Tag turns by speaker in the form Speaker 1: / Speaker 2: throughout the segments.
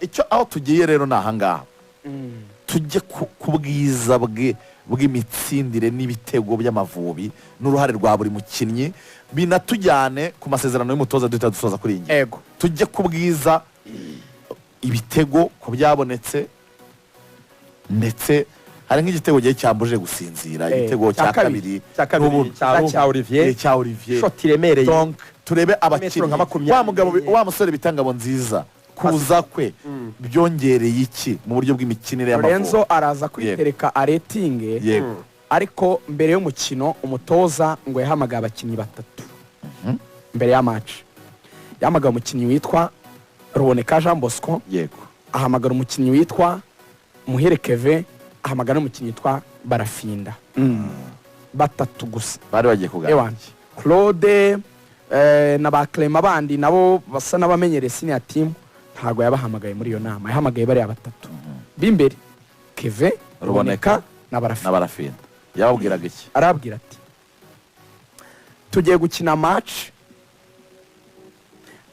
Speaker 1: Icyo aho tugiye rero ni ahangaha, tujye ku bwiza bwe bw'imitsindire n'ibitego by'Amavubi n'uruhare rwa buri mukinnyi, binatujyane ku masezerano y'umutoza, duhita dusoza kuri iyi ngingo. Tujye ku bwiza, ibitego ko byabonetse, ndetse hari nk'igitego gihe cyambuje gusinzira, igitego cya kabiri.
Speaker 2: Cya kabiri. Cya Olivier.
Speaker 1: Cya Olivier.
Speaker 2: Shoti iremereye.
Speaker 1: Donc turebe
Speaker 2: Metero
Speaker 1: abakinnyi,
Speaker 2: nka 24.
Speaker 1: wa mugabo, wa musore bita Ngabonziza, kuza kwe byongereye iki mu buryo bw'imikinire
Speaker 3: Lorenzo
Speaker 1: y'Amavubi?
Speaker 3: Araza kwitereka aretinge. Ariko mbere y'umukino umutoza ngo yahamagaye abakinnyi batatu. Mbere ya match yahamagaye umukinnyi witwa Ruboneka Jean Bosco, ahamagara umukinnyi witwa Muhire Keve, ahamagara n'umukinnyi witwa Barafinda, batatu gusa.
Speaker 1: Bari bagiye kuganira.
Speaker 3: Ewan Claude na ba Clement bandi nabo basa n'abamenyereye senior team ntabwo yabahamagaye muri iyo nama. Yahamagaye bariya batatu b'imbere, Keve,
Speaker 1: Ruboneka,
Speaker 3: Ruboneka na Barafinda.
Speaker 1: Na Barafinda. Yababwiraga iki?
Speaker 3: Arababwira ati: "Tugiye gukina match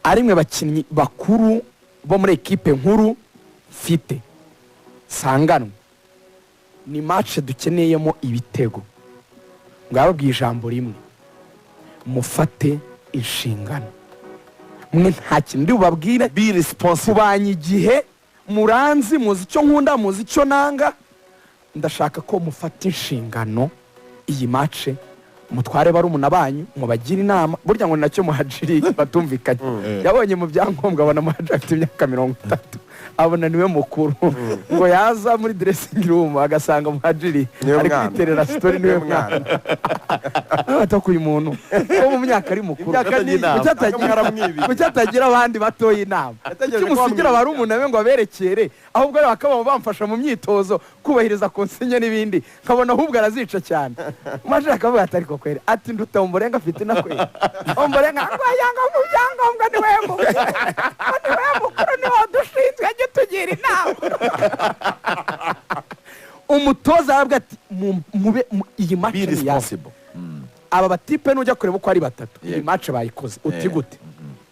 Speaker 3: ari mwe bakinnyi bakuru bo muri ekipe nkuru mfite sanganwe, ni match dukeneyemo ibitego." Ngo yababwiye ijambo rimwe: "Mufate inshingano." Mwe nta kintu ndi bubabwire.
Speaker 1: Be responsible.
Speaker 3: Tubanye igihe, muranzi, muzi icyo nkunda, muzi icyo nanga. Ndashaka ko mufata inshingano iyi match, mutware barumuna banyu, mubagire inama. Burya ngo ni nacyo Muhajiri batumvikanye. Yabonye mu byangombwa abona Muhajiri afite imyaka 30, abona niwe mukuru. Ngo yaza muri dressing room agasanga Muhajiri
Speaker 2: Niwe
Speaker 3: ari
Speaker 2: mwana.
Speaker 3: kwiterera story, niwe
Speaker 2: Niwe mwana.
Speaker 3: mwana. Bataka uyu muntu wo mu myaka ari mukuru.
Speaker 2: Imyaka ni
Speaker 3: Kuki
Speaker 2: mwaramwibiye.
Speaker 3: Kuki atagira abandi batoya inama?
Speaker 2: Yategereje
Speaker 3: Kuki
Speaker 2: ko
Speaker 3: musigira
Speaker 2: bamwibiye.
Speaker 3: barumuna be ngo aberekere? Ahubwo rero bakaba bamfasha mu myitozo, kubahiriza consigne n'ibindi, nkabona ahubwo arazica cyane. Maje akavuga ati: "Ariko kweri," ati, "nduta Omborenga afite na kweri." Omborenga ngo yanga mu byangombwa niwe mukuru, niwe mukuru, niwe dushinzwe, ajye tugira inama. Umutoza aravuga ati: "Mube iyi match
Speaker 1: Be
Speaker 3: ni iyacu."
Speaker 1: responsible.
Speaker 3: Aba batipe nujya kureba uko ari batatu, iyi match bayikoze uti gute?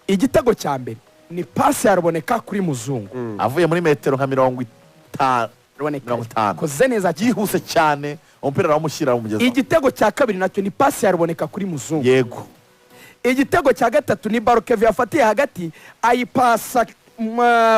Speaker 3: Igitego cya mbere ni pasi ya Ruboneka kuri Muzungu.
Speaker 1: Avuye muri metero nka 50.
Speaker 3: Ruboneka
Speaker 1: 50.
Speaker 3: Koze neza cyane.
Speaker 1: Byihuse cyane, umupira arawumushyira, arawumugeza.
Speaker 3: Igitego cya kabiri nacyo ni pasi ya Ruboneka kuri Muzungu. Igitego cya gatatu ni ballon Keve yafatiye hagati, ayipasa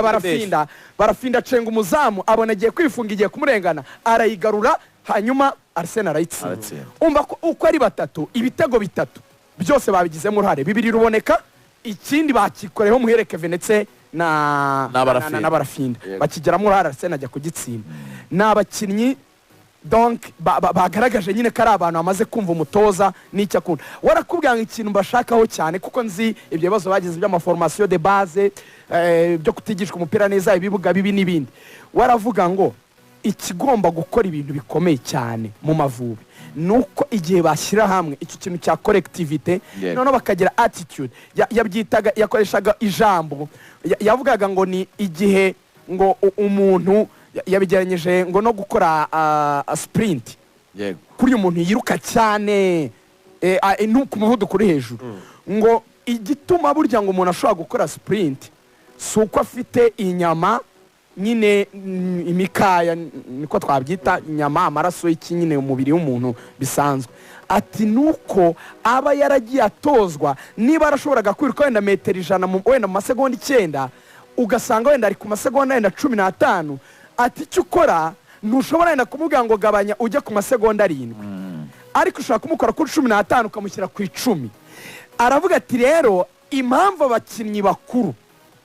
Speaker 3: Barafinda. Barafinda acenga umuzamu, abona agiye kwifunga, igiye kumurengana, arayigarura, hanyuma Arsenal arayitsinda.
Speaker 1: Aratsinda.
Speaker 3: Umva ko uko ari batatu, ibitego bitatu byose babigizemo uruhare: bibiri Ruboneka, ikindi bakikoreho Muhire Keve ndetse na
Speaker 1: Na Barafinda.
Speaker 3: na Barafinda. Bakigiramo uruhare, Arsenal ajya kugitsinda. Ni abakinnyi donc bagaragaje nyine ko ari abantu bamaze kumva umutoza n'icyo akunda. Warakubwira ngo ikintu mbashakaho cyane, kuko nzi ibyo bibazo bagize by'ama formation de base, byo kutigishwa umupira neza, ibibuga bibi n'ibindi, waravuga ngo ikigomba gukora ibintu bikomeye cyane mu Mavubi ni uko igihe bashyira hamwe icyo kintu cya collectivité, noneho bakagira attitude. Yabyitaga, yakoreshaga ijambo, yavugaga ngo ni igihe ngo umuntu yabigeranyije ngo no gukora sprint, kuri uyu muntu yiruka cyane, no ku muvuduko uri hejuru. Ngo igituma burya ngo umuntu ashobora gukora sprint si uko afite inyama nyine, imikaya, niko twabyita, inyama, amaraso y'iki nyine, umubiri w'umuntu bisanzwe. Ati nuko aba yaragiye atozwa, niba yarashoboraga kwiruka wenda metero 100 wenda mu masegonda 9, ugasanga wenda ari ku masegonda wenda 15. Ati icyo ukora, ntushobora wenda kumubwira ngo gabanya ujye ku masegonda 7, ariko ushobora kumukora kuri 15 ukamushyira ku 10. Aravuga ati: "Rero impamvu abakinnyi bakuru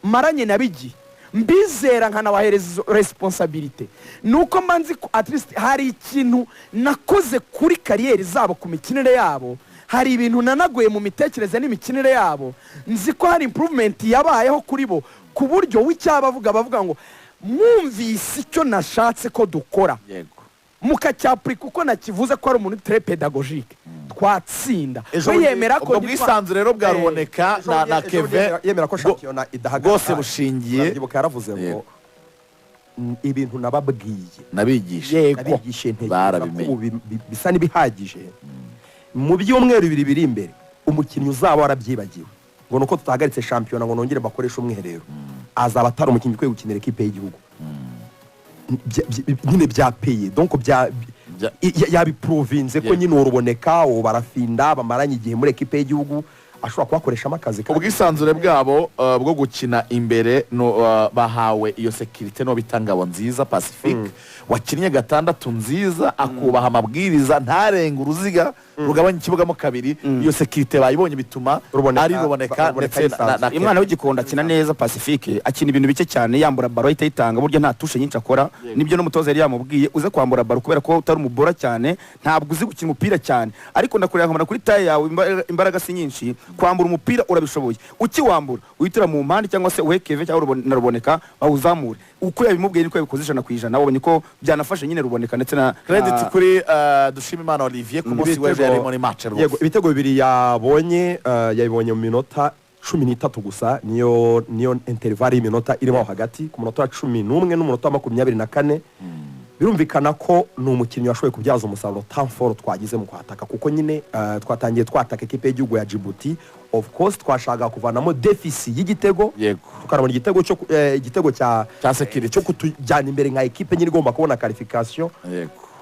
Speaker 3: maranye na bigihe mbizera nkanabahereza izo responsabilité, ni uko mba nzi ko at least hari ikintu nakoze kuri carrière zabo, ku mikinire yabo, hari ibintu nanaguye mu mitekerereze n'imikinire yabo. Nzi ko hari improvement yabayeho kuri bo, ku buryo w'icyaba avuga, bavuga ngo mwumvise icyo nashatse ko dukora, mukacyapurika uko nakivuze, ko ari umuntu très pédagogique, twatsinda."
Speaker 1: Ejo
Speaker 3: We
Speaker 1: bundi
Speaker 3: yemera ko
Speaker 1: ubwo bwisanzure rero bwa Ruboneka na
Speaker 2: Ejo bundi
Speaker 1: Keve
Speaker 2: yemera ko shampiyona idahagarara.
Speaker 1: bwose bushingiye
Speaker 2: Urabyibuka yaravuze ngo ibintu nababwiye,
Speaker 1: nabigisha,
Speaker 2: nabigishe, ntekereza ko
Speaker 1: Barabimenye.
Speaker 2: ubu bisa n'ibihagije. Mu byumweru 2 biri imbere, umukinnyi uzaba warabyibagiwe ngo ni uko tutahagaritse shampiyona ngo nongere bakoreshe umwiherero." Azaba atari umukinnyi ukwiye gukinira ekipe y'igihugu. Nyine byapeye, donc bya yabiprovinze ko nyine uwo Ruboneka, uwo Barafinda bamaranye igihe muri ekipe y'igihugu, ashobora kubakoreshamo akazi kandi.
Speaker 1: Ubwisanzure bwabo bwo gukina imbere no, bahawe iyo sécurité no bita Ngabo Nziza Pacifique, wakinnye gatandatu nziza, akubaha amabwiriza, ntarenga uruziga rugabanya ikibuga mo kabiri. Iyo sécurité bayibonye, bituma ari Ruboneka
Speaker 2: Ruboneka
Speaker 1: ndetse na
Speaker 2: yisanzuye.
Speaker 4: Umwana w'Igikondo akina neza. Pacifique akina ibintu bike cyane, yambura ballon ahita ayitanga. Burya nta touche nyinshi akora. Nibyo n'umutoza yari yamubwiye: uze kwambura ballon, kubera ko utari umubora cyane, ntabwo uzi gukina umupira cyane, ariko ndakureba nkabona kuri taille yawe imbaraga si nyinshi. Kwambura umupira urabishoboye. Ukiwambura uhitira mu mpande, cyangwa se uhe Keve cyangwa na Ruboneka bawuzamure. Uko yabimubwiye niko yabikoze 100%. Wabonye ko byanafashe nyine Ruboneka ndetse na
Speaker 1: Credit kuri Dushimimana Olivier, ku munsi w'ejo yari muri match
Speaker 2: Yego,
Speaker 1: rwose.
Speaker 2: Ibitego bibiri yabonye, yabibonye mu minota 13 gusa. Niyo intervalle y'iminota irimo aho hagati, ku munota wa 11 n'umunota wa 24. Birumvikana ko ni umukinnyi washoboye kubyaza umusaruro temps fort twagize mu kwataka, kuko nyine twatangiye twataka ekipe y'igihugu ya Djibouti. Of course twashakaga kuvanamo déficit y'igitego, tukanabona igitego cyo igitego cya
Speaker 1: Cya security.
Speaker 2: cyo kutujyana imbere nka ekipe nyine igomba kubona qualification.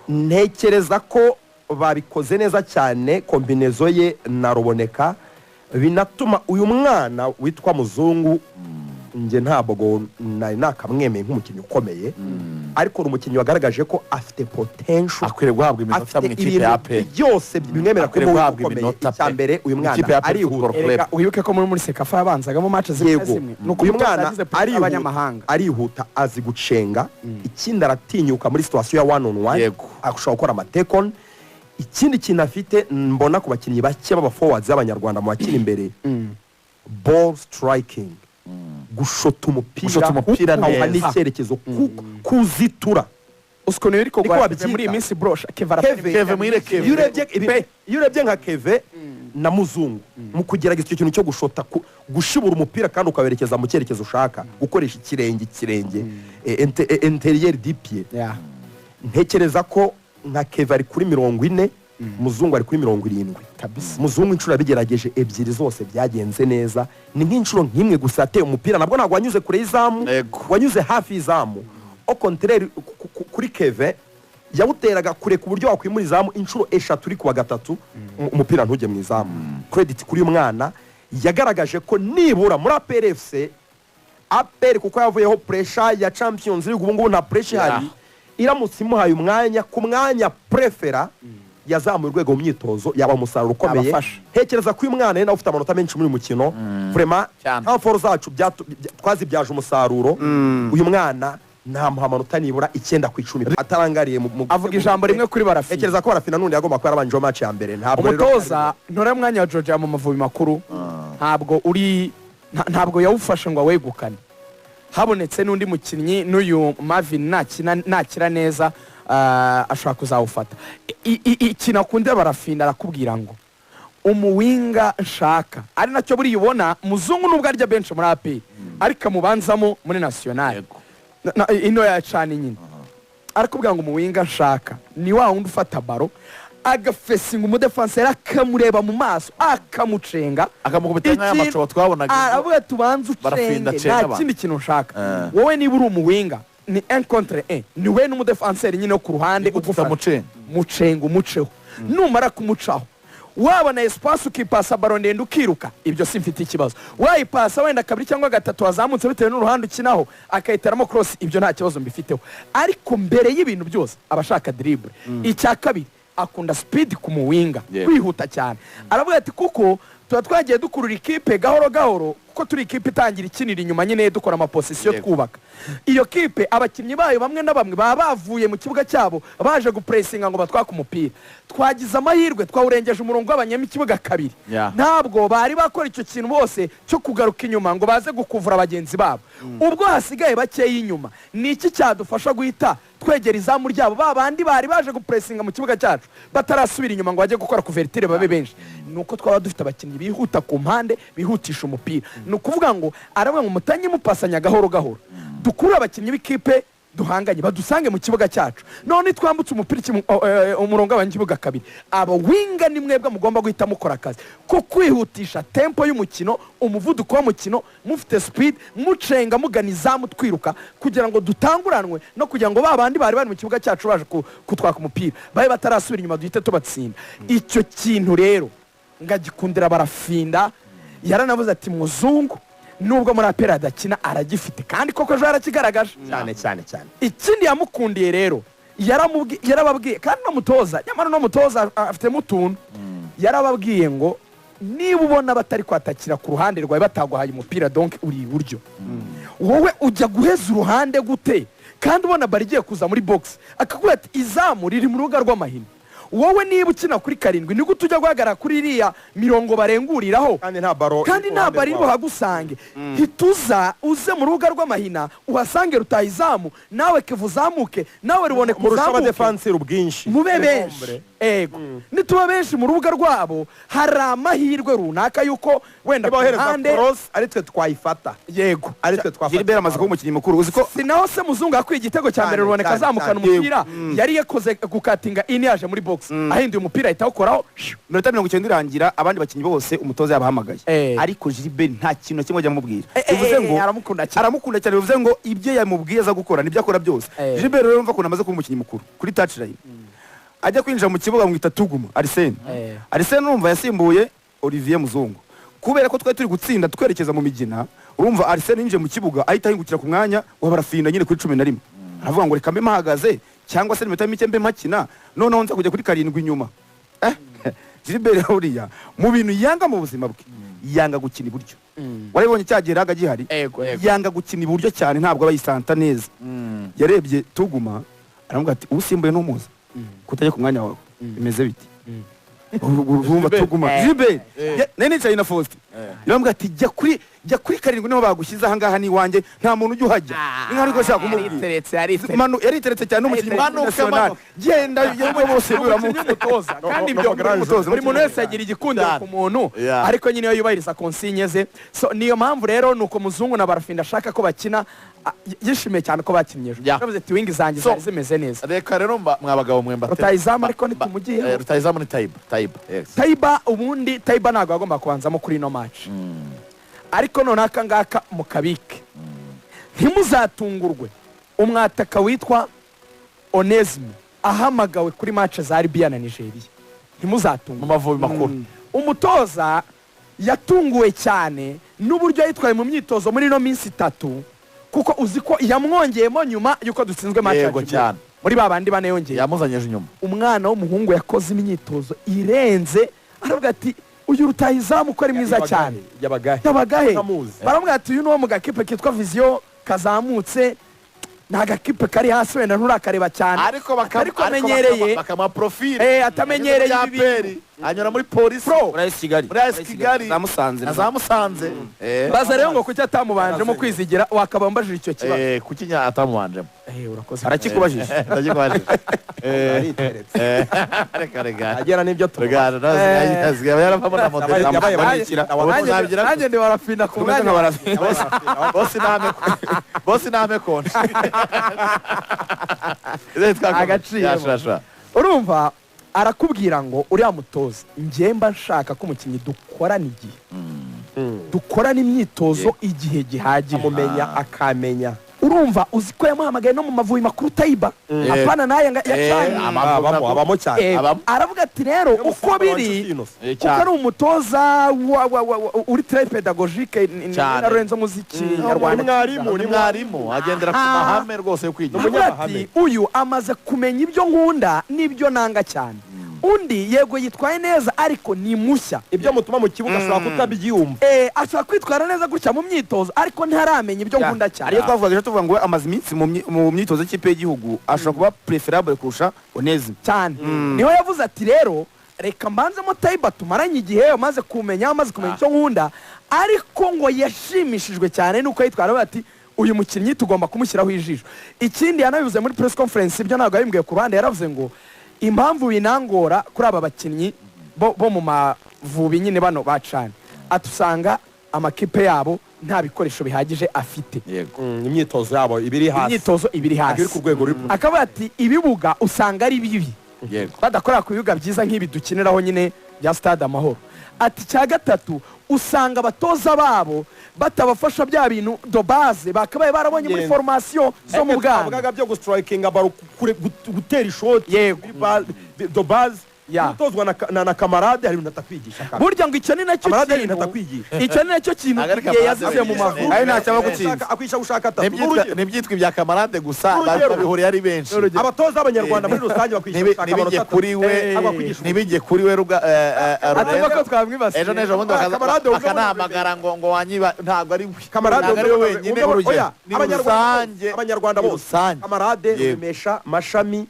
Speaker 2: Ntekereza ko babikoze neza cyane, combinaison ye na Ruboneka, binatuma uyu mwana witwa Muzungu, njye ntabwo nari nakamwemeye nk'umukinnyi ukomeye, ariko ni umukinnyi wagaragaje ko afite potential.
Speaker 1: Akwiriye guhabwa iminota
Speaker 2: Afite
Speaker 1: mu ikipe
Speaker 2: ibintu
Speaker 1: ya APR.
Speaker 2: byose bimwemerera
Speaker 1: Akwiriye
Speaker 2: kuba
Speaker 1: guhabwa
Speaker 2: ukomeye.
Speaker 1: iminota
Speaker 2: Icya
Speaker 1: pe.
Speaker 2: mbere, uyu mwana
Speaker 1: Ikipe ya APR
Speaker 2: arihuta.
Speaker 1: Football Club.
Speaker 3: Erega wibuke ko muri CECAFA yabanzagamo match zimwe na zimwe. Ni uko
Speaker 2: Uyu
Speaker 3: umutoza
Speaker 2: mwana
Speaker 3: yagize pressure
Speaker 2: arihuta,
Speaker 3: y'abanyamahanga.
Speaker 2: arihuta, azi gucenga. Ikindi, aratinyuka muri situation ya one on one, ashobora gukora amatekon. Ikindi kintu afite mbona ku bakinnyi bake b'aba forwards b'abanyarwanda mu bakina imbere, ball striking, gushota umupira,
Speaker 1: Gushota umupira
Speaker 2: ukawuha
Speaker 1: neza.
Speaker 2: n'icyerekezo, kuzitura.
Speaker 3: Uzi ukuntu biri
Speaker 2: Niko
Speaker 3: kugora
Speaker 2: babyita.
Speaker 3: muri iyi minsi, bro? Keve.
Speaker 2: Keve.
Speaker 1: Keve, muhire Keve.
Speaker 2: Iyo urebye nka Keve na Muzungu mu kugerageza icyo kintu cyo gushota, gushibura umupira kandi ukawerekeza mu cyerekezo ushaka, gukoresha ikirenge intérieur du pied. Ntekereza ko nka Keve ari kuri 40, Muzungu ari kuri 70. Muzungu inshuro yabigerageje ebyiri zose byagenze neza. Ni nk'inshuro nk'imwe gusa yateye umupira, nabwo ntabwo wanyuze kure y'izamu, wanyuze hafi y'izamu. Au contraire kuri Keve, yawuteraga kure ku buryo wakwimura izamu inshuro eshatu uri kuwa gatatu, umupira ntujye mu izamu. Credit kuri uyu mwana, yagaragaje ko nibura muri APR FC, APR kuko yavuyeho pressure ya Champions League, ubu ngubu nta pressure ihari. Iramutse imuhaye umwanya ku mwanya prefera, yazamuye urwego mu myitozo, yaba umusaruro ukomeye.
Speaker 3: Yabafasha.
Speaker 2: Ntekereza ko uyu mwana ari nawe ufite amanota menshi muri uyu mukino. Vraiment, temps fort zacu twazibyaje umusaruro. Uyu mwana namuha amanota nibura 9 ku 10, atarangariye mu
Speaker 3: Avuga ijambo rimwe kuri Barafina.
Speaker 2: Ntekereza ko Barafina n'undi yagomba kuba yarabanjeho match ya mbere, ntabwo rero.
Speaker 3: Umutoza ntora mwanya wa Georgia mu Mavubi makuru, ntabwo uri ntabwo yawufashe ngo awegukane. Habonetse n'undi mukinnyi, n'uyu Marvin nakina, nakira neza, ashobora kuzawufata. Ikintu akunda Barafinda, arakubwira ngo umuwinger nshaka, ari nacyo buriya ubona Muzungu, nubwo arya benshi muri APR, ariko amubanzamo muri nationale ino yacana nyine. Arakubwira ngo umuwinger nshaka ni wa wundi ufata ballon, agafesinga umudefanseri, akamureba mu maso, akamucenga.
Speaker 1: Akamukubita nk'aya macobo twabonaga ejo.
Speaker 3: Aravuga tubanze
Speaker 1: Barafinda
Speaker 3: ucenge,
Speaker 1: acenga
Speaker 3: nta
Speaker 1: abantu.
Speaker 3: kindi kintu nshaka. Wowe niba uri umuwinger, ni un contre un, ni we n'umudefanseri nyine wo ku ruhande
Speaker 1: Nigute
Speaker 3: ugufasha.
Speaker 1: utamucenga?
Speaker 3: Mucenga, umuceho. Numara kumucaho, wabona espace ukipasa ballon ndende ukiruka, ibyo simfite ikibazo. Wayipasa wenda kabiri cyangwa gatatu wazamutse bitewe n'uruhande ukinaho, akayiteramo cross, ibyo nta kibazo mbifiteho. Ariko mbere y'ibintu byose aba ashaka dribble. Icya kabiri, akunda speed ku muwinger, kwihuta cyane. Aravuga ati kuko tuba twagiye dukurura ikipe gahoro gahoro, kuko turi ikipe itangira ikinira inyuma nyine, dukora amapossession, twubaka iyo kipe. Abakinnyi bayo bamwe na bamwe baba bavuye mu kibuga cyabo baje gupuresinga ngo batwake umupira. Twagize amahirwe twawurengeje umurongo w'abanyamikibuga kabiri. Ntabwo bari bakora icyo kintu bose cyo kugaruka inyuma ngo baze gukuvura bagenzi babo. Ubwo hasigaye bakeya inyuma, ni iki cyadufasha guhita twegera izamu ryabo, ba bandi bari baje gupuresinga mu kibuga cyacu batarasubira inyuma ngo bajye gukora couverture babe benshi? Ni uko twaba dufite abakinnyi bihuta ku mpande, bihutisha umupira. Ni ukuvuga ngo aravuga ngo mutanye mupasanya gahoro gahoro, dukurure abakinnyi b'ikipe. Duhanganye badusange mu kibuga cyacu. None twambutse umupira umurongo w'abanyakibuga kabiri, aba winger ni mwebwe mugomba guhita mukora akazi ko kwihutisha tempo y'umukino, umuvuduko w'umukino, mufite speed, mucenga mugana izamu, twiruka kugira ngo dutanguranwe no kugira ngo ba bandi bari bari mu kibuga cyacu baje kutwaka umupira babe batarasubira inyuma, duhite tubatsinda. Icyo kintu rero ngagikundira Barafinda. Yaranavuze ati: "Muzungu nubwo muri APR adakina, aragifite." Kandi koko ejo yarakigaragaje.
Speaker 2: Cyane cyane cyane.
Speaker 3: Ikindi yamukundiye rero, yarababwiye, kandi no mutoza, nyamara no mutoza afitemo utuntu, yarababwiye ngo niba ubona batari kwatakira ku ruhande rwawe, bataguhaye umupira, donc uri iburyo, wowe ujya guheza uruhande gute kandi ubona bari igiye kuza muri box? Akakubwira ati: "Izamu riri mu rubuga rw'amahina. Wowe niba ukina kuri 7, ni gute ujya guhagarara kuri iriya mirongo barenguriraho
Speaker 2: kandi nta baro
Speaker 3: kandi
Speaker 2: iri ku
Speaker 3: nta
Speaker 2: ruhande
Speaker 3: bari
Speaker 2: rwawe?"
Speaker 3: buhagusange? Hituza uze mu rubuga rw'amahina uhasange rutahizamu, nawe Keva uzamuke, nawe Ruboneka
Speaker 2: murusha
Speaker 3: uzamuke,
Speaker 2: abadefanseri ubwinshi.
Speaker 3: Mube benshi." Ego, nituba benshi mu rubuga rwabo, hari amahirwe runaka yuko wenda ku
Speaker 2: nibohereza
Speaker 3: ruhande
Speaker 2: cross ari twe twayifata,
Speaker 3: yego
Speaker 2: ari twe twafata.
Speaker 4: Gilbert amaze kuba umukinnyi mukuru, uzi ko
Speaker 3: Si naho se Muzungu yakwiye igitego cya mbere?
Speaker 2: Cyane,
Speaker 3: Ruboneka
Speaker 2: cyane,
Speaker 3: azamukana
Speaker 2: cyane.
Speaker 3: umupira, yari yakoze gukatinga in, yaje muri box, ahinduye umupira, ahita awukoraho.
Speaker 4: Iminota 90 irangira, abandi bakinnyi bose umutoza yabahamagaye, ariko Gilbert nta kintu na kimwe ajya amubwira. Bivuze ngo
Speaker 3: aramukunda cyane.
Speaker 4: Aramukunda cyane. Bivuze ngo ibyo yamubwiye aza gukora nibyo akora byose. Gilbert rero, urumva ukuntu amaze kuba umukinnyi mukuru, kuri touchline ajya kwinjira mu kibuga bamwita Tuguma Arsene. Arsene urumva yasimbuye Olivier Muzungu kubera ko twari turi gutsinda twerekeza mu migina. Urumva Arsene yinjiye mu kibuga ahita ahingukira ku mwanya wa Barafinda nyine kuri 11, aravuga ngo reka mbe mpahagaze cyangwa se iminota mike mbe mpakina, noneho nza kujya kuri 7 inyuma. Gilbert buriya mu bintu yanga mu buzima bwe, yanga gukina iburyo. Warabibonye cya gihe raga gihari?
Speaker 3: Ego, ego.
Speaker 4: Yanga gukina iburyo cyane, ntabwo aba yisanta neza. Yarebye Tuguma aramubwira ati: "Usimbuye ntumuzi kutajya ku mwanya wawe, bimeze biti?" Urumva Tuguma Gilbert nari nicaye na Faustin, yaramubwira ati: Jya kuri 7, niho bagushyize, ahangaha ni iwanjye, nta muntu ujya uhajya." Ni nkaho ariko ashaka kumubwira.
Speaker 3: Yariteretse, yariteretse.
Speaker 4: Manu yariteretse cyane n'umukinnyi
Speaker 1: Manuke,
Speaker 4: national.
Speaker 1: manuke.
Speaker 4: Genda yewe, bose
Speaker 3: umukinnyi w'umutoza. Kandi ibyo
Speaker 4: umutoza,
Speaker 3: buri muntu wese agira igikundiro
Speaker 1: Cyane.
Speaker 3: ku muntu, ariko nyine iyo yubahiriza consigne ze. So niyo mpamvu rero nuko Muzungu na Barafinda ashaka ko bakina, yishimiye cyane ko bakinnye ejo. Yavuze ati: "Wing zanjye zari zimeze neza."
Speaker 1: Reka rero mwa bagabo mwe mbate
Speaker 3: Rutahizamu ariko ntitumugiyeho.
Speaker 1: Rutahizamu ni Tayiba, Tayiba, yes.
Speaker 3: Tayiba, ubundi Tayiba ntabwo agomba kubanzamo kuri ino match, ariko noneho aka ngaka mukabike, ntimuzatungurwe umwataka witwa Onesme ahamagawe kuri match za Libya na Nigeria.
Speaker 1: Mu
Speaker 3: Ntimuzatungurwe.
Speaker 1: Mavubi makuru.
Speaker 3: Umutoza yatunguwe cyane n'uburyo yitwaye mu myitozo muri ino minsi 3, kuko uzi ko yamwongeyemo nyuma y'uko dutsinzwe match ya Djibouti.
Speaker 1: Cyane.
Speaker 3: Muri ba bandi bane yongeye,
Speaker 1: yamuzanyeje inyuma.
Speaker 3: Umwana w'umuhungu yakoze imyitozo irenze. Aravuga ati: "Uyu rutahizamu ko ari mwiza cyane,
Speaker 2: Yabagahe?
Speaker 3: Yabagahe?"
Speaker 2: Ntamuzi.
Speaker 3: Baramubwira ati: "Uyu ni uwo mu gakipe kitwa Vision kazamutse, ni agakipe kari hasi, wenda nturakareba cyane."
Speaker 1: Ariko
Speaker 3: Ariko amenyereye.
Speaker 1: Bakamuha profile.
Speaker 3: Atamenyereye
Speaker 1: Anyuze
Speaker 3: ibi
Speaker 1: muri
Speaker 3: bintu.
Speaker 1: APR, anyura muri Polisi,
Speaker 4: Muri AS Kigali.
Speaker 1: Muri AS Kigali.
Speaker 4: Za Musanze.
Speaker 1: Na za Musanze.
Speaker 3: Baza rero ngo kuki atamubanjemo? Kwizigira wakaba mbajije icyo kibazo.
Speaker 1: Kuki atamubanjemo?
Speaker 3: Urakoze.
Speaker 4: Arakikubajije.
Speaker 1: Ndagikubajije.
Speaker 2: Ariteretse.
Speaker 1: Reka reka.
Speaker 2: Agera n'ibyo
Speaker 1: Rega, nawe yaravamo na modeli.
Speaker 2: Yabaye
Speaker 1: Nagira-
Speaker 3: Nanjye ndi Barafinda ku
Speaker 4: Tumeze
Speaker 3: mwanya.
Speaker 4: nka Barafinda.
Speaker 1: Bose name konje.
Speaker 3: Agaciro.
Speaker 1: Yashasha.
Speaker 3: Urumva arakubwira ngo uriya mutoza, njye mba nshaka ko umukinnyi dukorana igihe, dukorana imyitozo igihe gihagije,
Speaker 2: amumenya akamenya.
Speaker 3: Urumva uzi ko yamuhamagaye no mu Mavubi makuru Tayiba, apana n'aya yacanye.
Speaker 2: Abamo, abamo cyane.
Speaker 1: Abamo.
Speaker 3: Aravuga ati rero uko biri, kuko ari umutoza uri très pédagogique
Speaker 1: Cyane.
Speaker 3: na Lorenzo Muziki nyarwanda.
Speaker 2: Ni mwarimu.
Speaker 1: Ni mwarimu, agendera ku mahame rwose yo kwigisha.
Speaker 3: Aravuga ati:
Speaker 2: Umunyamahame.
Speaker 3: "Uyu amaze kumenya ibyo nkunda n'ibyo nanga cyane. Undi yego yitwaye neza, ariko ni mushya."
Speaker 2: Ibyo mutuma mu kibuga ashobora kutabyumva.
Speaker 3: Ashobora kwitwara neza gutya mu myitozo, ariko ntaramenya ibyo nkunda cyane.
Speaker 4: Ariyo twavugaga ejo, tuvuga ngo amaze iminsi mu myitozo y'ikipe y'igihugu, ashobora kuba préférable kurusha Onesme.
Speaker 3: Cyane. Niho yavuze ati: "Rero reka mbanzemo Tayiba tumaranye igihe, amaze kumenya icyo nkunda." Ariko ngo yashimishijwe cyane nuko yitwara. Aravuga ati: "Uyu mukinnyi tugomba kumushyiraho ijisho." Ikindi yanabivuze muri press conference, ibyo ntabwo yabimbwiye ku ruhande, yaravuze ngo impamvu binangora kuri aba bakinnyi bo mu Mavubi nyine bano bacanye, ati usanga Amakipe yabo nta bikoresho bihagije afite.
Speaker 2: Imyitozo yabo ibiri hasi.
Speaker 3: Imyitozo ibiri
Speaker 2: Ntabwo iri
Speaker 3: hasi.
Speaker 2: ku rwego ruri.
Speaker 3: Akavuga ati ibibuga usanga ari bibi, badakorera ku bibuga byiza nk'ibi dukiniraho nyine bya Stade Amahoro. Ati icya gatatu, usanga abatoza babo batabafasha bya bintu de base bakabaye barabonye muri
Speaker 2: Ingenzi.
Speaker 3: formation zo mu bwana.
Speaker 2: Twavugaga byo gustrikinga ballon kure, gutera ishoti kuri de base. Gutozwa na kamarade hari ibintu atakwigisha kaka.
Speaker 3: Burya ngo icyo ni nacyo
Speaker 2: Kamarade hari
Speaker 3: kintu,
Speaker 2: ibintu atakwigisha.
Speaker 3: icyo ni nacyo kintu
Speaker 1: Ntabwo ari
Speaker 3: igihe
Speaker 1: Kamarade
Speaker 3: yazize mu
Speaker 1: wenyine.
Speaker 3: Mavubi.
Speaker 4: Ari ntacyo aba agutsinze.
Speaker 2: Akwigisha gushaka atatu. Urugero,
Speaker 1: Ntibyitwa ibya kamarade gusa.
Speaker 2: Urugero.
Speaker 1: Babihuriye ari benshi.
Speaker 3: Urugero.
Speaker 2: Abatoza b'abanyarwanda muri rusange bakwigisha gushaka
Speaker 1: Ntibijye
Speaker 2: amanota
Speaker 1: kuri we,
Speaker 2: atatu. Bakwigisha
Speaker 1: ntibijye kuri we ruga
Speaker 3: Atuma ko
Speaker 1: Lorenzo.
Speaker 3: twamwibasiye.
Speaker 1: Ejo n'ejo bundi
Speaker 2: Ah, Kamarade wumve
Speaker 1: akanahamagara ngo wanyiba. Ntabwo ari we,
Speaker 2: Kamarade
Speaker 1: ntabwo ari we
Speaker 2: wumve-
Speaker 1: wenyine.
Speaker 2: oya,
Speaker 1: Ni
Speaker 2: Abanyarwanda
Speaker 1: rusange.
Speaker 2: bose, Abanyarwanda
Speaker 1: Ni
Speaker 2: bose.
Speaker 1: rusange.
Speaker 2: Kamarade, Ruremesha, Mashami.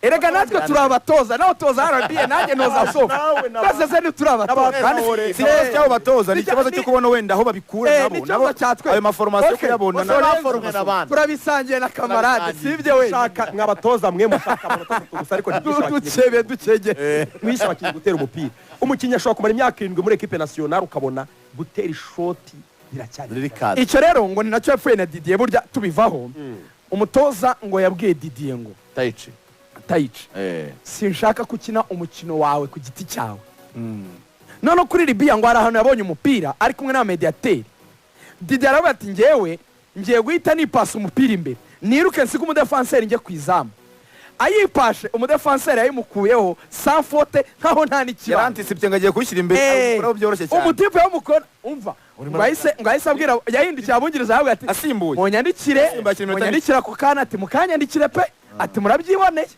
Speaker 3: Erega natwe turi abatoza, nawe utoza RBA, nanjye ntoza sofa.
Speaker 2: Nawe na-
Speaker 3: Twese se ntituri abatoza?
Speaker 4: Kandi
Speaker 2: Traoré.
Speaker 4: si ikibazo cy'abo batoza, ni ikibazo cyo kubona wenda aho babikura.
Speaker 3: Eh,
Speaker 4: Nabo
Speaker 3: ni ikibazo
Speaker 4: nabo
Speaker 3: cya twe.
Speaker 4: ayo maformation yo
Speaker 3: Okay.
Speaker 4: kuyabona
Speaker 1: Bose baforomwe n'abandi.
Speaker 3: Turabisangiye na kamarade,
Speaker 1: Turabisangiye.
Speaker 3: si ibyo we?
Speaker 2: Shaka mwabatoza mwe, mushaka amanota atatu gusa, ariko ntibishe abakinnyi.
Speaker 3: Dukebe dukege.
Speaker 2: Mwishe abakinnyi gutera umupira. Umukinnyi ashobora kumara imyaka 7 muri équipe nationale, ukabona gutera ishoti biracyari
Speaker 1: Riri kazi.
Speaker 3: Icyo rero ngo ni nacyo yapfuye na Didier. Burya tubivaho, umutoza ngo yabwiye Didier ngo
Speaker 1: Taichi.
Speaker 3: Tayici, sinshaka ko ukina umukino wawe ku giti cyawe. None kuri Libiya ngo hari ahantu yabonye umupira ari kumwe na mediateri. Didier aravuga ati ngewe ngiye guhita nipasa umupira imbere, niruke nsige umudefanseri njye ku izamu. Ayipashe, umudefanseri yayimukuyeho sans faute, nkaho nta n'ikibazo.
Speaker 4: Yarantisipye ngo agiye kuwushyira imbere, awukuraho byoroshye cyane.
Speaker 3: Umutipe w'umukona, umva, ngo ahise abwira, yahindukiye abungiriza aravuga ati
Speaker 4: Asimbuye.
Speaker 3: munyandikire.
Speaker 4: Asimbuye akina iminota.
Speaker 3: Munyandikire ako kana, ati mukanyandikire pe, ati murabyiboneye.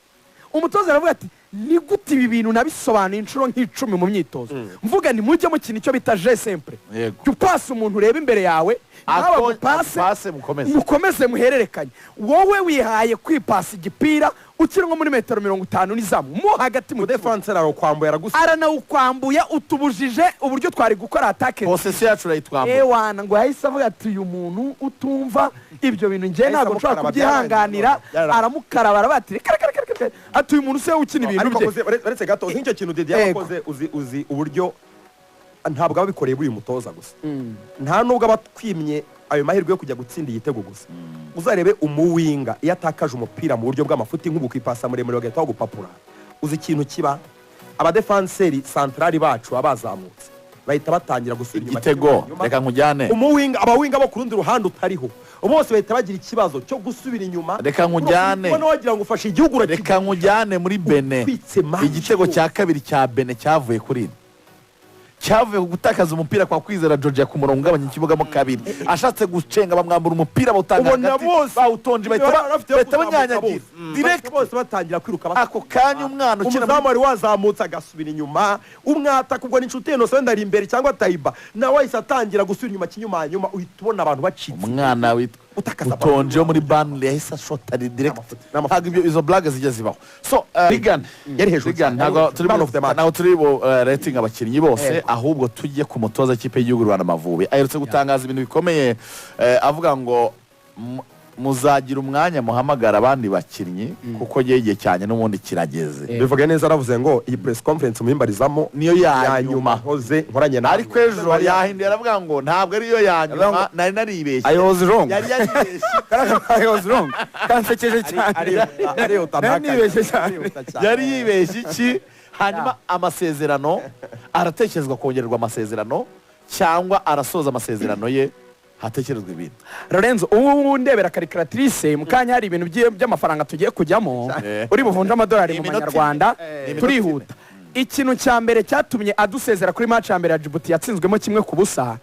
Speaker 3: Umutoza aravuga ati ni gute ibi bintu nabisobanuye inshuro nk'icumi mu myitozo, mvuga ni mujye mukina icyo bita jeu simple. Jya upasa umuntu ureba imbere yawe, nawe agupase.
Speaker 1: Pase mukomeze.
Speaker 3: Mukomeze muhererekanye. Wowe wihaye kwipasa igipira ukiri nko muri metero 50 n'izamu mo hagati mu kibuga.
Speaker 2: Umudefanseri arawukwambuye, aragusiga.
Speaker 3: Aranawukwambuye, utubujije uburyo twari gukora attaque.
Speaker 1: Possession yacu urayitwambura.
Speaker 3: Ewana, ngo yahise avuga ati uyu muntu utumva ibyo bintu njye
Speaker 2: Yahise
Speaker 3: ntabwo nshobora
Speaker 2: amukaraba,
Speaker 3: kubyihanganira.
Speaker 2: byararangiye.
Speaker 3: Aramukaraba, aravuga ati reka reka reka reka, ati uyu muntu se ukina ibintu
Speaker 2: Ariko
Speaker 3: bye.
Speaker 2: uretse gato, uzi nk'icyo kintu Didier yakoze, uzi uburyo ntabwo aba abikoreye buri mutoza gusa, nta nubwo aba atwimye ayo mahirwe yo kujya gutsinda igitego gusa. Uzarebe umuwinga iyo atakaje umupira mu buryo bw'amafuti, nk'ubu kwipasa muremure bagahita bagupapura, uzi ikintu kiba? Abadefanseri santarari bacu baba bazamutse, bahita batangira gusubira inyuma.
Speaker 1: Igitego.
Speaker 2: Inyuma.
Speaker 1: Reka nkujyane.
Speaker 2: Umuwinga, abawinga bo ku rundi ruhande utariho bose bahita bagira ikibazo cyo gusubira inyuma.
Speaker 1: Reka nkujyane.
Speaker 2: Ubona wagira ngo ufashe igihugu
Speaker 1: Reka nkujyane muri Benin.
Speaker 2: Utwitse match
Speaker 1: Igitego
Speaker 2: rwose.
Speaker 1: cya kabiri cya Benin cyavuye kuri ine, cyavuye ku gutakaza umupira kwa Kwizera Georgia ku murongo ugabanya ikibuga mo kabiri, ashatse gucenga bamwambura umupira, bawutanga
Speaker 2: Ubona
Speaker 1: hagati,
Speaker 2: bose
Speaker 1: bawutonje, bahita
Speaker 2: bafite yo
Speaker 1: bahita
Speaker 2: kuzamuka
Speaker 1: banyanyagira
Speaker 2: bose.
Speaker 1: direct.
Speaker 2: Bose batangira kwiruka
Speaker 1: Ako kanya umwana ukina
Speaker 2: umuzamu wari wazamutse agasubira inyuma, umwataka ubwo ni inshuti Innocent wenda ari imbere cyangwa Tayiba, nawe ahise atangira gusubira inyuma kinyuma nyuma, uhita ubona abantu bacitse.
Speaker 1: Umwana witwa
Speaker 2: Utakaza
Speaker 1: Utonje wo muri Burnley yahise ashota direct.
Speaker 2: N'amafuti.
Speaker 1: Ntabwo izo blague zijya zibaho. So Regan
Speaker 2: Yari hejuru
Speaker 1: Regan
Speaker 2: cyane.
Speaker 1: ntabwo turi
Speaker 2: Man of the match.
Speaker 1: ntabwo turi bu rating abakinnyi bose, ahubwo tujye ku mutoza w'ikipe y'igihugu Rwanda Amavubi. Aherutse gutangaza ibintu bikomeye, avuga ngo muzagira umwanya muhamagara abandi bakinnyi kuko yewe igihe cyane n'ubundi kirageze.
Speaker 2: Bivuga neza, aravuze ngo iyi press conference muyimbarizamo
Speaker 1: Niyo ya nyuma.
Speaker 2: nkoze nkoranye nawe.
Speaker 1: Ariko ejo yahinduye, aravuga ngo ntabwo ariyo ya nyuma, nari naribeshye.
Speaker 4: I was wrong.
Speaker 1: Yari yaribeshye.
Speaker 4: I was wrong, kansekeje cyane.
Speaker 2: Arihuta.
Speaker 4: Nari nibeshye cyane.
Speaker 1: Yari yibeshye iki? Hanyuma amasezerano, aratekerezwa kongererwa amasezerano cyangwa arasoza amasezerano ye hatekerezwa ibindi?
Speaker 3: Lorenzo, ubu ngubu ndebera calculatrice mu kanya, hari ibintu by'amafaranga tugiye kujyamo. Uri buvunje amadolari mu
Speaker 1: Iminota
Speaker 3: manyarwanda.
Speaker 1: ine. Iminota.
Speaker 3: Turihuta. Ikintu cya mbere cyatumye adusezera kuri match ya mbere ya Djibouti yatsinzwemo 1-0,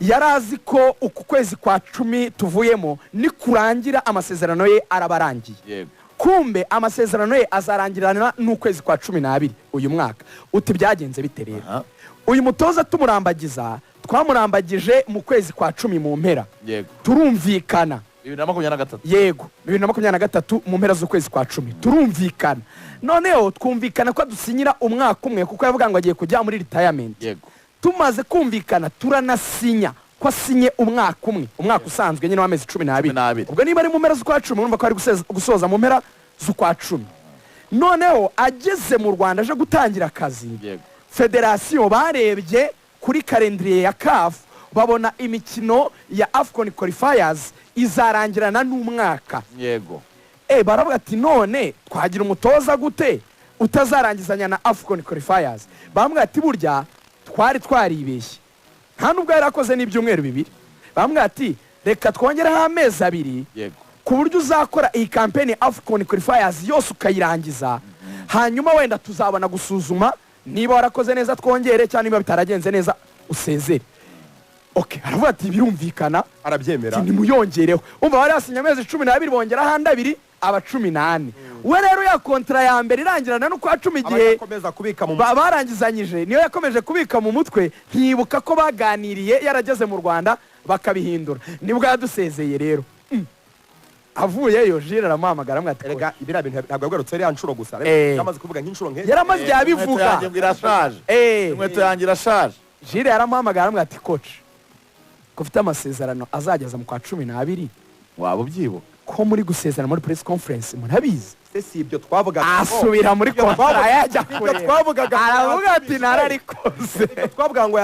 Speaker 3: yari azi ko uku kwezi kwa 10 tuvuyemo nikurangira amasezerano ye araba arangiye. Kumbe amasezerano ye azarangirana n'ukwezi kwa 12 uyu mwaka. Uti byagenze bite rero? Uyu mutoza tumurambagiza, twamurambagije mu kwezi kwa 10 mu mpera. Turumvikana.
Speaker 1: 2023.
Speaker 3: Yego, 2023 mu mpera z'ukwezi kwa 10 turumvikana. Noneho twumvikana ko dusinyira umwaka umwe, kuko yavuga ngo agiye kujya muri retirement. Tumaze kumvikana, turanasinya ko asinye umwaka umwe, umwaka usanzwe nyine w'amezi 12.
Speaker 1: 12.
Speaker 3: Ubwo niba ari mu mpera z'ukwa 10, urumva ko ari gusoza mu mpera z'ukwa 10. Noneho ageze mu Rwanda aje gutangira akazi, federasiyo barebye kuri calendrier ya CAF. Babona imikino ya AFCON qualifiers izarangirana n'umwaka. Baravuga ati: "None twagira umutoza gute utazarangizanya na AFCON qualifiers?" Bamubwira ati: "Burya twari twaribeshye." Nta nubwo yari akoze n'ibyumweru 2. Bamubwira ati: "Reka twongereho amezi 2 ku buryo uzakora iyi kampeni AFCON qualifiers yose ukayirangiza, hanyuma wenda tuzabona gusuzuma niba warakoze neza twongere, cyangwa niba bitaragenze neza usezere." Ok, aravuga ati: "Birumvikana."
Speaker 2: Arabyemera.
Speaker 3: Ati: "Nimuyongereho." Umva, bari basinye amezi 12, bongeraho andi 2, aba 14. We rero ya contrat ya mbere irangirana n'ukwa 10, igihe
Speaker 2: akomeza kubika mu
Speaker 3: barangizanyije, niyo yakomeje kubika mu mutwe, ntibuka ko baganiriye yarageze mu Rwanda bakabihindura. Nibwo yadusezeye rero. Avuyeyo, Jules aramuhamagara, amubwira ati:
Speaker 2: Erega biriya bintu ntabwo yagarutse iriya nshuro gusa. Yamaze kuvuga nk'inshuro nk'ebyiri.
Speaker 3: Yaramaze igihe
Speaker 1: Inkweto
Speaker 3: abivuga.
Speaker 1: yanjye ngo irashaje. Inkweto yanjye irashaje.
Speaker 3: Jules yaramuhamagara, aramubwira ati: "Coach, ko ufite amasezerano azageza mu kwa 12,
Speaker 1: Waba ubyibuka?
Speaker 3: ko muri gusezerana muri press conference murabizi?"
Speaker 2: Se si ibyo twavugaga?
Speaker 3: Asubira muri
Speaker 2: Ibyo
Speaker 3: contrat, yajya
Speaker 2: ibyo
Speaker 3: kureba,
Speaker 2: twavugaga
Speaker 3: aravuga ati: "Nararikoze."
Speaker 2: Ibyo twavuga ngo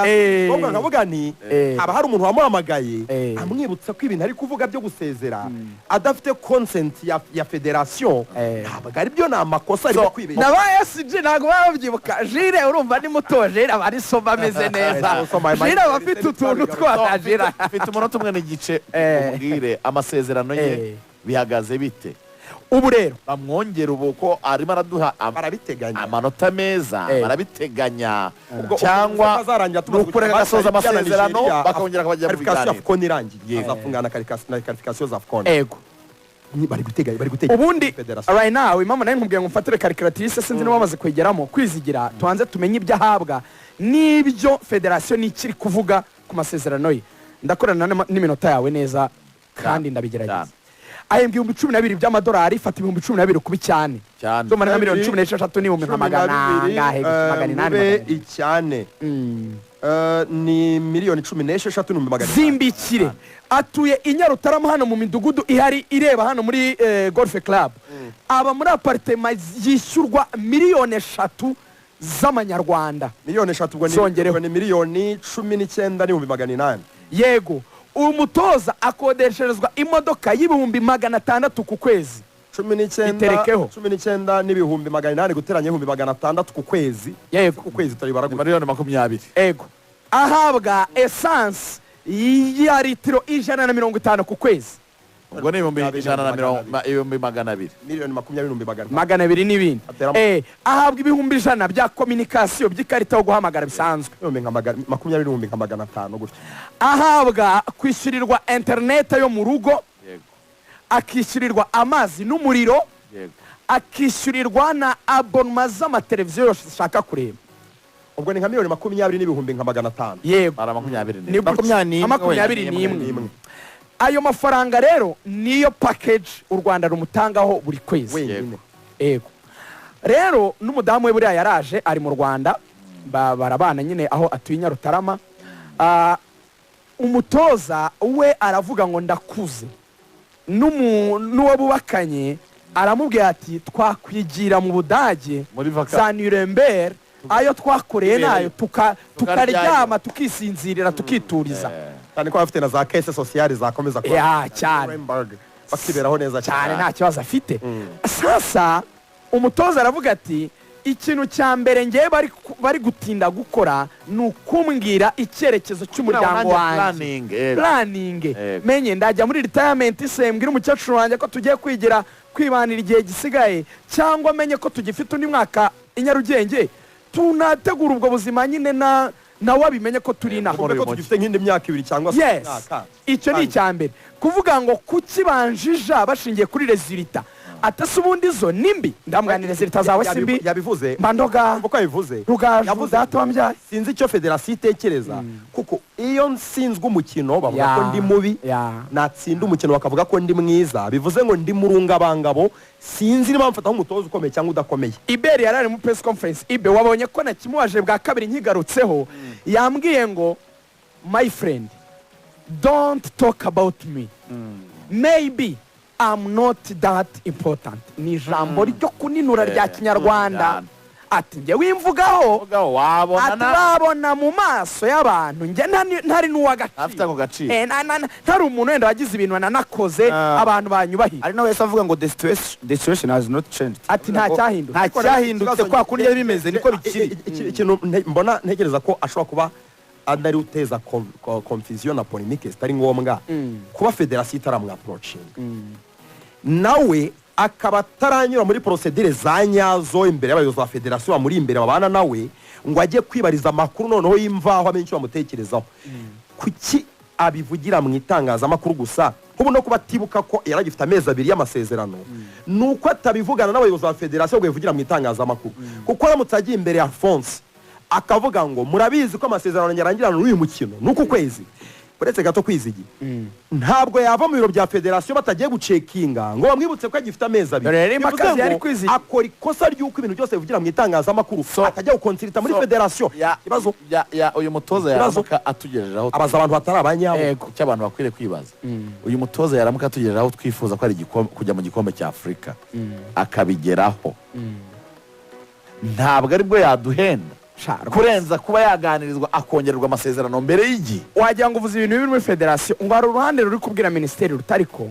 Speaker 2: twavuga nkavuga nti haba hari umuntu wamuhamagaye amwibutsa ko ibintu ari kuvuga byo gusezera adafite consent ya federation ntabwo ari byo, ni amakosa arimo kwibeshya.
Speaker 3: Na ba SG ntabwo baba babyibuka. Jules, urumva ni muto, Jules aba ari soba ameze neza. Jules aba afite utuntu twa Jules.
Speaker 1: Mfite umunota umwe n'igice. Umubwire amasezerano ye bihagaze bite?
Speaker 3: Ubu rero
Speaker 1: Bamwongera ubu ko arimo araduha
Speaker 2: Barabiteganya.
Speaker 1: amanota meza? Barabiteganya
Speaker 2: Ubwo
Speaker 1: cyangwa
Speaker 2: azarangira
Speaker 1: ni ukureka agasoza amasezerano bakongera akabajya mu
Speaker 2: qualification ya
Speaker 1: biganiro?
Speaker 2: AFCON irangiye azafungana na qualification za AFCON. Bari guteganya
Speaker 3: Ubundi
Speaker 2: federation.
Speaker 3: right now, impamvu nayo nkubwiye ngo mfatire calculatrice, sinzi niba bamaze kwegeramo kwizigira, tubanze tumenye ibyo ahabwa n'ibyo federasiyo n'ikiri kuvuga ku masezerano ye. Ndakorana n'iminota yawe neza kandi ndabigerageza. Ahembwa 12,000 by'amadolari. Fata 12,000 kuba icyane.
Speaker 1: Cyane.
Speaker 3: Ndumva ni nka miliyoni 16 n'ibihumbi nka magana angahe, 800,
Speaker 2: Mube
Speaker 3: 800.
Speaker 2: Icyane. Ni miliyoni 16,800,000.
Speaker 3: Zimbikire. Atuye i Nyarutarama hano mu midugudu ihari ireba hano muri Golf Club. Aba muri appartement yishyurwa miliyoni 3 z'amanyarwanda.
Speaker 2: Miliyoni 3, ubwo ni
Speaker 3: Zongereho.
Speaker 2: ubwo ni miliyoni 19,800,000.
Speaker 3: Yego. Umutoza akodesherezwa imodoka y'600,000 ku kwezi.
Speaker 2: 19.
Speaker 3: Iterekeho.
Speaker 2: 19,800,000 guteranya 600,000 ku kwezi. Ku kwezi turabibara
Speaker 1: Ni
Speaker 2: gute?
Speaker 1: miliyoni 20.
Speaker 3: Ego. Ahabwa essence ya litiro 150 ku kwezi.
Speaker 1: Ubwo ni ibihumbi ijana na mirongo 200,000.
Speaker 2: Miliyoni 20,200,000.
Speaker 3: 200 n'ibindi.
Speaker 2: Ateramo.
Speaker 3: Ahabwa 100,000 bya communication, by'ikarita yo guhamagara bisanzwe.
Speaker 2: Ibihumbi nka magana makumyabiri n'ibihumbi nka 500 gutyo.
Speaker 3: Ahabwa kwishyurirwa interineti yo mu rugo, akishyurirwa amazi n'umuriro, akishyurirwa na abonnement z'amateleviziyo yose ashaka kureba.
Speaker 2: Ubwo ni nka miliyoni 20 n'ibihumbi nka 500.
Speaker 3: Yego.
Speaker 1: Bara makumyabiri
Speaker 3: Ni
Speaker 1: n'imwe.
Speaker 3: gutyo.
Speaker 4: 21.
Speaker 3: 21.
Speaker 2: N'imwe.
Speaker 3: Ayo mafaranga rero niyo package u Rwanda rumutangaho buri kwezi.
Speaker 2: Wenyine.
Speaker 3: Yego. Rero n'umudamu we buriya yaraje, ari mu Rwanda, barabana nyine aho atuye i Nyarutarama. Umutoza we aravuga ngo: "Ndakuze." N'uwo bubakanye aramubwira ati: "Twakwigira mu Budage
Speaker 1: Muri vacances.
Speaker 3: za Nuremberg, ayo twakoreye
Speaker 1: Tubereye.
Speaker 3: nayo tukaryama, tukisinzirira, tukituriza."
Speaker 2: Cyane ko bafite na za caisse sociale zakomeza kuba
Speaker 3: Ya, cyane.
Speaker 2: Nuremberg, bakiberaho neza.
Speaker 3: Cyane, nta kibazo afite. Sasa umutoza aravuga ati: "Ikintu cya mbere ngewe bari gutinda gukora ni ukumbwira icyerekezo cy'umuryango wanjye."
Speaker 1: Planning, yego.
Speaker 3: Planning.
Speaker 1: Yego.
Speaker 3: Menye ndajya muri retirement, se mbwira umukecuru wanjye ko tugiye kwigira kwibanira igihe gisigaye, cyangwa menye ko tugifite undi mwaka i Nyarugenge, tunategura ubwo buzima nyine, na nawe abimenye ko turi inaha.
Speaker 2: Kumve ko tugifite nk'indi myaka 2 cyangwa se umwaka.
Speaker 3: Icyo ni icya mbere. Kuvuga ngo kuki banjija bashingiye kuri résultats, atase ubundi zo ni mbi? Ndamwanira, résultats zawe si mbi.
Speaker 2: Yabivuze.
Speaker 3: Mbandoga.
Speaker 2: Uko yabivuze.
Speaker 3: Rugaju.
Speaker 2: Yavuze
Speaker 3: Data wambyaye.
Speaker 2: Sinzi icyo federasiyo itekereza, kuko iyo nsinzwe umukino bavuga ko ndi mubi, natsinda umukino bakavuga ko ndi mwiza. Bivuze ngo ndi murungabangabo, sinzi niba mfata nk'umutoza ukomeye cyangwa udakomeye.
Speaker 3: Iberi yari ari muri press conference. Ibe wabonye ko nakimubaje bwa kabiri nkigarutseho, yambwiye ngo: "My friend, don't talk about me, maybe I'm not that important." Ni ijambo ryo kuninura rya Kinyarwanda.
Speaker 1: Cyane.
Speaker 3: Ati njye wimvugaho.
Speaker 1: Mugabo, wabona
Speaker 3: Ati babona mu maso y'abantu njye ntari
Speaker 1: afite
Speaker 3: n'uw'agaciro.
Speaker 1: Ako gaciro.
Speaker 3: Ntari umuntu wenda wagize ibintu nanakoze
Speaker 4: Ah.
Speaker 3: abantu banyubahira.
Speaker 4: Ari nawe wese avuga ngo the situation has not changed.
Speaker 3: Ati nta cyahindutse.
Speaker 4: Nta cyahindutse, kwa kundi yari bimeze niko bikiri.
Speaker 2: Ikintu mbona ntekereza ko ashobora kuba anari uteza confusion na polémique zitari ngombwa, kuba federasiyo itaramwapproachinga, nawe akaba ataranyura muri procédure za nyazo imbere y'abayobozi ba federasiyo bamuri imbere babana nawe, ngo ajye kwibariza amakuru noneho y'imvaho, amenye icyo bamutekerezaho. Kuki abivugira mu itangazamakuru gusa? Nk'ubu no kuba atibuka ko yari agifite amezi 2 y'amasezerano, ni uko atabivugana n'abayobozi ba federasiyo ngo bivugira mu itangazamakuru, kuko aramutse agiye imbere ya Alphonse akavuga ngo murabizi ko amasezerano yarangirana n'uyu mukino n'uku kwezi, uretse gato kwizigi, ntabwo yava mu biro bya federasiyo batagiye gucheckinga ngo bamwibutse ko agifite amezi 2.
Speaker 3: Dore rero impaka
Speaker 2: Bivuze
Speaker 3: zihari
Speaker 2: ngo
Speaker 3: Kwizigi.
Speaker 2: akora ikosa ry'uko ibintu byose bivugira mu itangazamakuru, atajya guconsulta muri federasiyo. Ikibazo
Speaker 1: Ya uyu mutoza
Speaker 2: Ikibazo.
Speaker 1: yaramuka atugejejeho
Speaker 2: abaza abantu batari abanyabo.
Speaker 3: Yego.
Speaker 1: Icyo abantu bakwiriye kwibaza, uyu mutoza yaramuka atugejejeho aho twifuza ko ari kujya mu gikombe cya Afurika, akabigeraho, ntabwo aribwo yaduhenda
Speaker 3: Sha, rwose.
Speaker 1: kurenza kuba yaganirizwa akongererwa amasezerano mbere y'igihe?
Speaker 3: Wagira ngo uvuze ibintu biri muri federasiyo, ngo hari uruhande ruri kubwira minisiteri rutari ko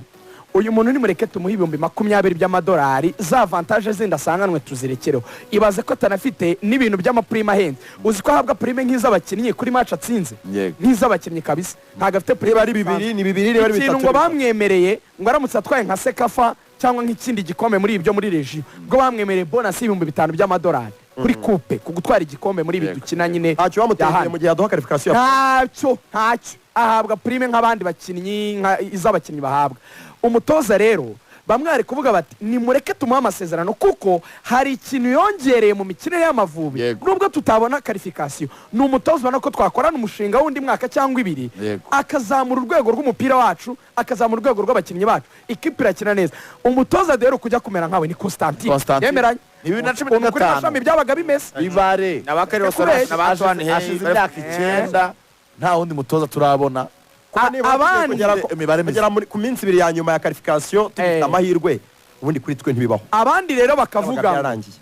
Speaker 3: uyu muntu nimureke tumuhe 20,000 by'amadolari, za avantage zindi asanganwe tuzirekereho. Ibaze ko atanafite n'ibintu by'amaprime ahenze. Uzi ko ahabwa prime nk'iz'abakinnyi kuri match atsinze?
Speaker 1: Yego.
Speaker 3: Nk'iz'abakinnyi kabisa, ntabwo afite prime
Speaker 2: Niba ari bibiri ni bibiri, niba ari
Speaker 3: ikintu
Speaker 2: bitatu
Speaker 3: ngo
Speaker 2: ni bitatu.
Speaker 3: bamwemereye ngo aramutse atwaye nka CECAFA cyangwa nk'ikindi gikombe muri ibyo muri région, ngo bamwemereye bonus y'5,000 by'amadolari kuri coupe, ku gutwara igikombe muri ibi dukina nyine
Speaker 2: Ntacyo bamutegeye
Speaker 3: bya hano.
Speaker 2: mu gihe yaduha qualification.
Speaker 3: Ntacyo, ntacyo. Ahabwa prime nk'abandi bakinnyi, nka iz'abakinnyi bahabwa. Umutoza rero bamwe bari kuvuga bati nimureke tumuhe amasezerano kuko hari ikintu yongereye mu mikinire y'Amavubi. Nubwo tutabona qualification, ni umutoza ubona ko twakorana umushinga w'undi mwaka cyangwa 2, akazamura urwego rw'umupira wacu, akazamura urwego rw'abakinnyi bacu, ikipe irakina neza. Umutoza rero kujya kumera nkawe ni Constantine.
Speaker 1: Constantine.
Speaker 3: Yemeranye
Speaker 1: Ni 2015.
Speaker 3: Ukuntu kuri Mashami byabaga bimeze.
Speaker 1: Bibare.
Speaker 4: N'abakarere n'aba Antoine Hey.
Speaker 1: Hashize imyaka 9 nta wundi mutoza turabona.
Speaker 2: Kuba nibura
Speaker 3: Abandi-
Speaker 2: tugiye kugera
Speaker 1: Imibare mizima.
Speaker 2: kugera ku minsi 2 ya nyuma ya qualification tugifite amahirwe, ubundi kuri twe ntibibaho.
Speaker 3: Abandi rero
Speaker 2: Byabaga
Speaker 3: bakavuga ngo
Speaker 2: byararangiye.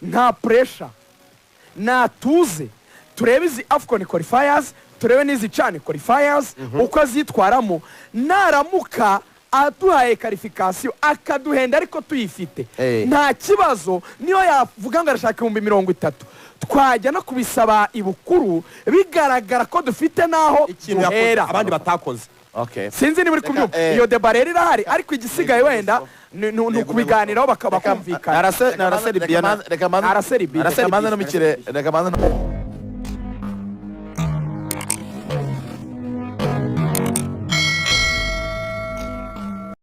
Speaker 3: nta pressure, natuze turebe izi AFCON qualifiers, turebe n'izi CHAN qualifiers uko azitwaramo. Naramuka aduhaye qualification akaduhenda ariko tuyifite, nta kibazo. Niyo yavuga ngo arashaka 30,000, twajya no kubisaba ibukuru bigaragara ko dufite n'aho
Speaker 2: Ikintu yakoze
Speaker 3: duhera.
Speaker 2: abandi batakoze.
Speaker 1: Okay.
Speaker 3: Sinzi niba uri kubyumva.
Speaker 1: Reka,
Speaker 3: Iyo débat rero irahari, ariko igisigaye wenda ni ukubiganiraho bakaba kumvikana.
Speaker 4: Narase Libya.
Speaker 1: Reka manze
Speaker 3: Arase Libya.
Speaker 1: reka manze no mukire, reka manze no